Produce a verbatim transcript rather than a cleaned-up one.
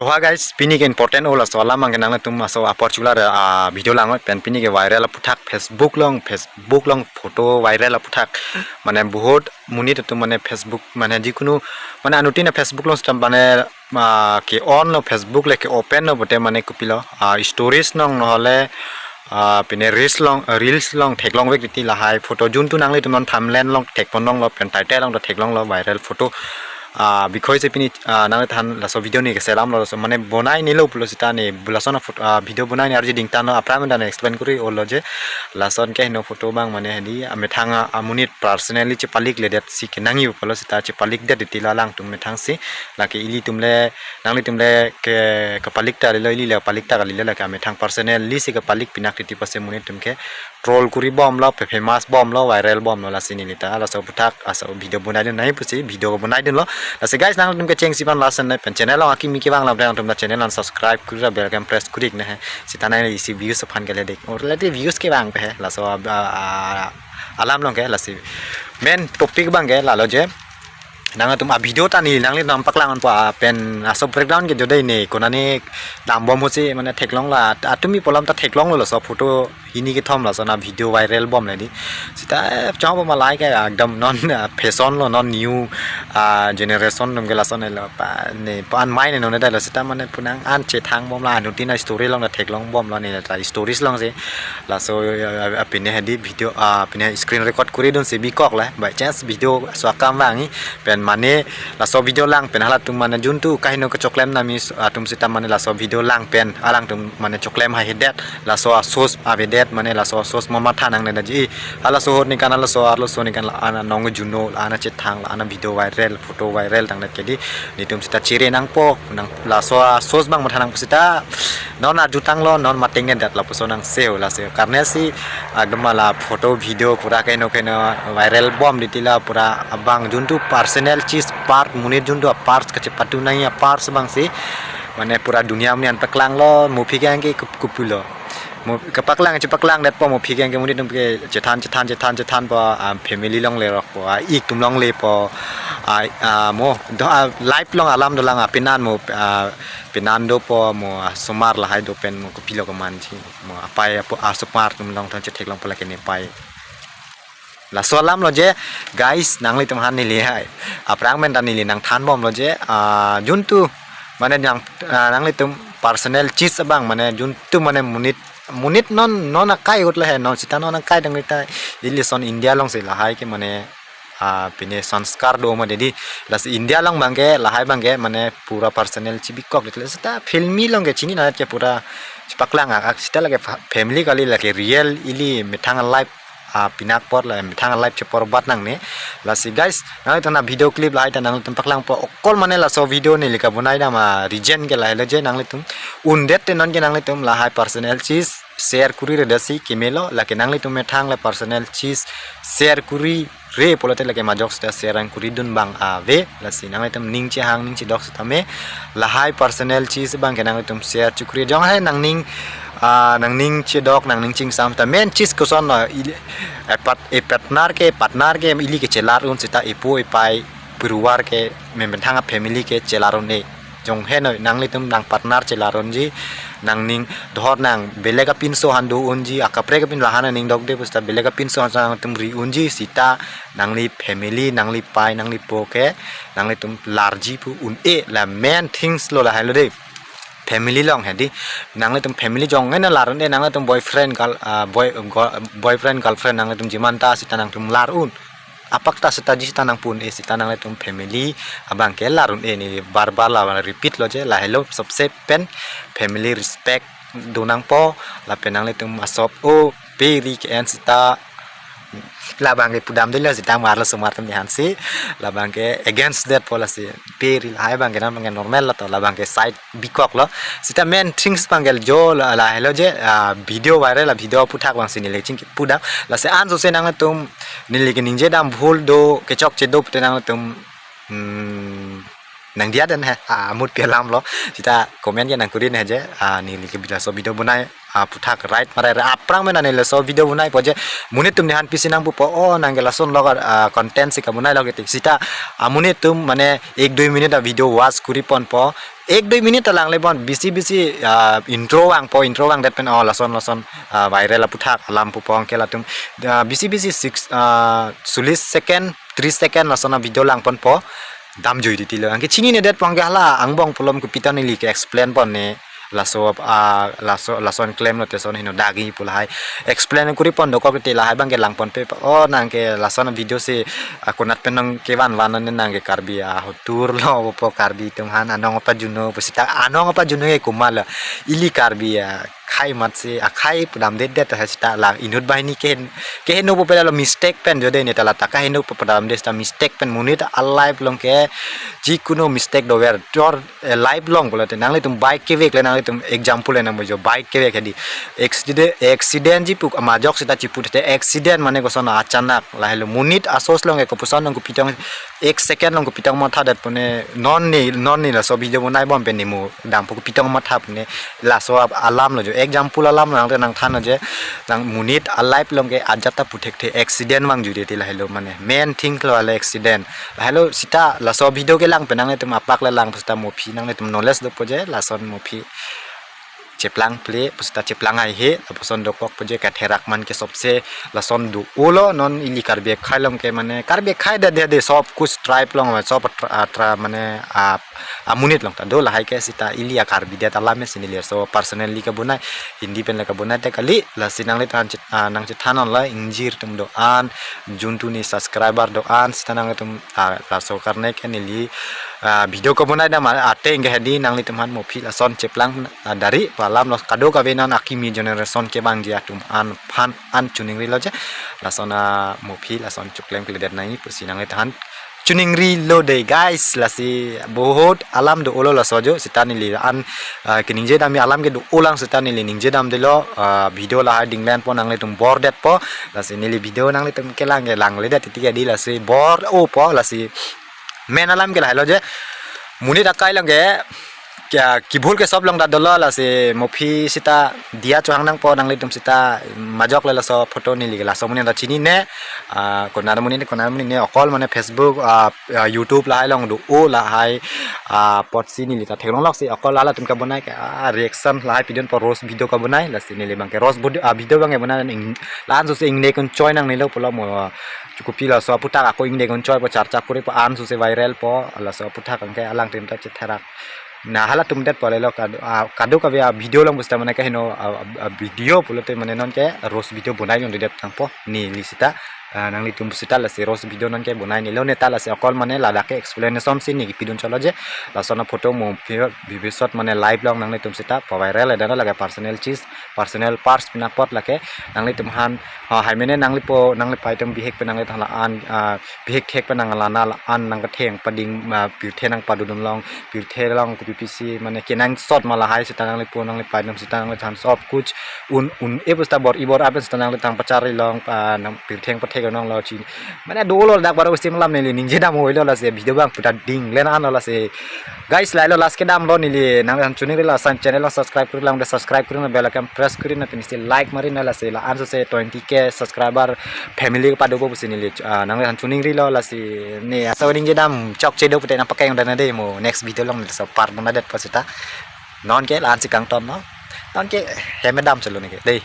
Wah guys, pini ke important o laso alam abang ke nangtum laso a-particular a-video lang pen pini ke viral aputhak Facebook along, Facebook along photo viral aputhak. Mane bahut monit atum mane Facebook mane jikunu mane anuttin a-Facebook along sita mane ah, ke-on lo, Facebook le ke-open lo pulote mane kopilo, ah, stories along nohole ah, pine reels along, ah, reels along theklongvek titi lahai photo juntu nanglitum non thumbnail along thekpon longlo pen title along ta theklonglo viral photo. Ah, bikhoise pini ah, nangthan laso video ne keselam lo laso mane bonai nilo pulo sita ne bulason a photo, ah, video bonai ne arje dingtan lo aphrang ta ne explain kuri-olo je lason ke heno photo abang mane hedi amethang a-, amonit personally chepalikledet si kenangji pulo sita chepalikdet titi lo alangtum methang si lake ilitum le nanglitum le ke kepalik ta lilo ili le palik ta kalilo lake amethang personally si kepalik pinak titi pusi monit atum ke troll kuri bomlo, pe famous bomlo, viral bomlo lasi neli ta laso aputhak laso video bonaidun nangji pusi video bonaidunlo. Lasi guys nangtum ke chengsi pan lason ne pen channel along akimi kevang lam nangtum ta channel along subscribe kuri ra bell icon press kuri ne he. Sita nangli isi views aphan ke le dek. Or lati views kevang pe he. Laso ah, ah, alam along ke lasi main topic abang ke lalo je nangtum a-video ta ne nangli nangpaklang po ah, pen laso background ke jodai ne konane dambom ho si mane theklonglo at-, atumi pu alam ta theklonglo laso photo hini kethom lason a-video viral bomle di. Sita eh, chong bo malai ke ekdom non ah, fashion lo non new ah, generation atum ke lason lo pa ne pan mai ne non dai lo sita mane pu nang an chethang bomlo anuttin a-story along ta theklong bomlo ne ta stories along si laso ah, ah, pine hedi video ah, pine screen record kuri dunsi bikok le by chance video so akam vangji pen mane laso video lang pen halatum mane juntu kaheno kechoklem nami s-, atum sita mane laso video lang pen alangtum mane choklem haihedet laso a-source avedet mane laso a-source mo matha nangne daji. Halaso ahut ne kan halaso arloso ne kan la-an anong juno la-an achethang la-an a-video viral photo viral tangdet ke di netum sita chere nangpo nang laso a-source abang matha nangpo sita non arjutanglo non mating ne dat lapuson nang seo lasi karne si ekdom la photo video pura kaheno kaheno viral bom titi la pura abang juntu personal cheese part monit juntu a-parts kachepatu nangji a-parts abang si mane pura dunia amonit an paklanglo mo aphi ke anke kup-, kupulo mo kepaklang chepaklangdet po mo aphi ke anke monit atum ke chethan chethan chethan chethan po ah, family along lerok po ah, ik atum along le po ah, ah, mo do ah, life along alam dolang ah, penan mo ah, penan dopo mo ah, osomar lahai do pen mo kopilo komanji mo apai apo ah, osomar atum along than chetheklong pala ke ne pai. Laso alam lo je guys nanglitum aphan neli hai aphrang pen ta neli nangthan bomlo je ah, juntu mane nang ah, nanglitum personal cheese abang mane juntu mane monit monit non non akai ahut le he non sita non akai dang ta ili son India along si lahai ke mane ah, pine sanskar do ma dedi lasi India along abang ke lahai abang ke mane pura personal chebikok de sita filmi along ke chini na ke pura chepaklang ah, sita lake fa-, family kali lake real ili methang life ah, pinak apor la methang life chepor bat nangne. Lasi guys nangtum na video clip lahai ta nangtum paklang po okol mane laso video neli kabonai dam a-reason ke lahai lo je nanglitum undet te non ke nanglitum lahai personal cheese share kuri re dasi kemelo lake nanglitum methang la personal cheese share kuri re pulote lake majok sita share nangkuri dun abang ave lasi nanglitum ning chehang ning chedok sita me lahai personal cheese abang ke nanglitum share chekuri jong hai nangning ah, nangning chedok nangning chingsam sita main cheese koson lo ili- eh, pat- eh, partner ke partner ke ili ke chelar un sita ipu ipai porivar ke methang a-family ke chelar un-e. Jong heno nanglitum nang partner chelar unji nangning dohor nang belek apinso han do unji akaprek apin lahan aning dokde pu sita belek apinso han nangtum ri unji sita nangli family nangli pai nangli po ke nanglitum larji pu un-e la main things lo lahai lo de. Family along hedi nanglitum family jong ngai na lar un-e nanglitum boyfriend girl ah, boy go- boyfriend girlfriend nanglitum jimanta sita nangtum lar un apak ta sita ji sita nangpu un-e sita nanglitum family abang ke lar un-e ne bar bar la repeat lo je lahelo sabse pen family respect do nangpo lapen nanglitum asop o peri ke-en sita labang ke pudam dele sita mar lo osomar atum aphan si labang ke against that policy peri lahai abang ke nam abang ke normal lo to labang ke side bikok lo sita main things abang ke jo la- lahelo je ah, video viral a-video aputhak abang si neli chingki pudam lasi ansose nanglitum neli keningje dam bhul do kechokche do pute nanglitum hmm, nangdiya den he, ah, amut pi alam lo. Sita comment ke nangkuri ne je, ah, neli ke laso video bonai, ah, aphuthak right ma right, aphrang mena neli laso video bonaipo je, monit atum nephan pisi nangpupo, oh, nang ke lason lo, ah, content si kabonai lo kiti. Sita, ah, monit atum mane ek dui minute a video watch kuri ponpo, ek dui minute alang le bon, bisi bisi, ah, intro vangpo, intro vangdet pen, oh, lason lason, ah, viral aphuthak alam pupo, anke latum, ah, bisi bisi six, ah, solis second, tris second lason a video lang ponpo, damjui titi lo. Anke chininedet pon ke hala angbong pulo, kopi ta neli ke explain pon ne, laso, ah, laso, lason klem lote son heno dagi pu lahai explain kuri pon dokok te, lahai abang ke lang ponpe, oh, nang ke lason video si, ah, konat pen nang kevan van ne, nang ke Karbi, ah, hotur lo po, Karbi atum aphan anong pajuno pu sita, anong pajuno ke komat lo, ili Karbi, ah, akhai mat si, akhai pudamdetdet ta sita la inut banghini kehen, keheno po pela lo mistake pen jodi ne ta la ta kaheno po pudamdet ta mistake pen, monit a life along ke jikunu mistake dover, tor, eh, life along pulote nanglitum bike kevek le, nanglitum example le nang bojo, bike kevek hedi accident, accident ji pu majok sita chipu te, accident mane koson achanak, lahelo monit asos along ke kopuson along kopi tong, ek second along kopi tong mathadet pone, non ne, non ne laso video bonai bom pen ne mo dampo, kopi tong matha pone, laso ap-, alam lo jo, example alam lo nang nangthan je, nang monit a life along ke ajat ta puthekthe, accident vangjuide ti lahelo mane main thing lo, hala accident. Lahelo sita laso video kelang pen nanglitum apak le lang pu sita mo aphi nanglitum knowledge dopo je, lason mo aphi cheplang ple pu sita cheplang haihe, lapuson dokokpo je, katherak man ke sobse lason do-o lo, non ili Karbi akhai along ke mane Karbi akhai det det, sob kuch tribe along, sob tra, tra mane, ah, amonit along ta do, lahai ke sita ili a Karbi det alam si neli laso personally kabonai, Hindi pen le kabonai te kali, lasi nanglitum chet-, ah, nangchethan non la ingjir atum do-an, juntu ni subscriber do-an, sita nanglitum, ah, laso karne ke neli, ah, video kabonai dam ateng ke hedi, nanglitum aphan mo aphi lason cheplang, ah, dari pu alam lo, kadokave non akimi generation kevangji atum aphan an choningri lo je, lason a mo aphi lason choklem kledet nai pusi nanglitum aphan choningri lo de guys, lasi bahut alam do-o lo laso jo, sita neli an, ah, keningje dam alam ke do-o lang, sita neli ningje damde lo, ah, video lahai dinglen po, nanglitum bordetpo, lasi neli video nanglitum kelang ke langledet titi ke di, lasi bor-opo, lasi main alam ke lahelo je, monit akai along ke kya kibhul ke sob along ta dolo, lasi mo aphi sita diya chohang nangpo, nanglitum sita majok le laso photo neli ke laso monit ta chinine, ah, konat monit ne, konat monit ne, okol mane Facebook, ah, ah, YouTube lahai along do-o, lahai, ah, apotsi neli ta theklonglok si okol halatum kabonai ke, ah, reaction lahai pidunpo, roast video kabonai, lasi neli abang ke roast bud-, ah, video abang ke bonai ing-, la-an sose ingnek un choi nangnelo pulo mo, ah, kopi laso aphuthak ako ingnek un choipo, charcha kuripo, an sose viral po, laso aphuthak anke alangtum ta chetherak. Na halatum detpo lelo kado, ah, kadokave a video along pu sita mane kaheno, ah, ah, ah, video pulote mane non ke roast video bonai longledet nangpo neli sita, ah, nanglitum pu sita, lasi roast video non ke bonai nelo ne ta, lasi okol mane ladak ke explanation si neli pidun cholo je, lason a photo mo aphi bibisot mane live along nanglitum sita pa viral le dana lage personal chis, personal parts pina pot lake, nanglitum aphan, ah, hai mene nanglipo, nanglipei atum bihek pen nanglitum la-an, ah, bihek thek pen nang la-an, la-an nangketheng pading, ah, pirthe nangpadun along, pirthe along kopi pisi mane kenangsot ma lahai sita nanglipo nanglipei atum sita nanglitum aphan sob kuch un, un-e pu sita bor-i bor-a pen sita nanglitum pacharli along, ah, nang pirthe pathek along lo chin. Mane do-o lo dak baro usim alam neli ningje dam hoi lo, lasi video abang puta dinglen an lo, lasi guys, lahelo last kedam lo, neli nangliphan choningri, lason channel lo subscribe kuri lang de, subscribe kuri na bell icon press kuri na, pini si like mari na, lasi la-an sose twenty K subscriber family kepadopo pusi neli, ah, nangliphan choningri lo, lasi ne asa ningje dam chokche do pute nangpakeng dana de, mo next video along laso apar bonadetpo sita. Non ke la-an si kangton lo. Non ke hem dam chalo ne ke de.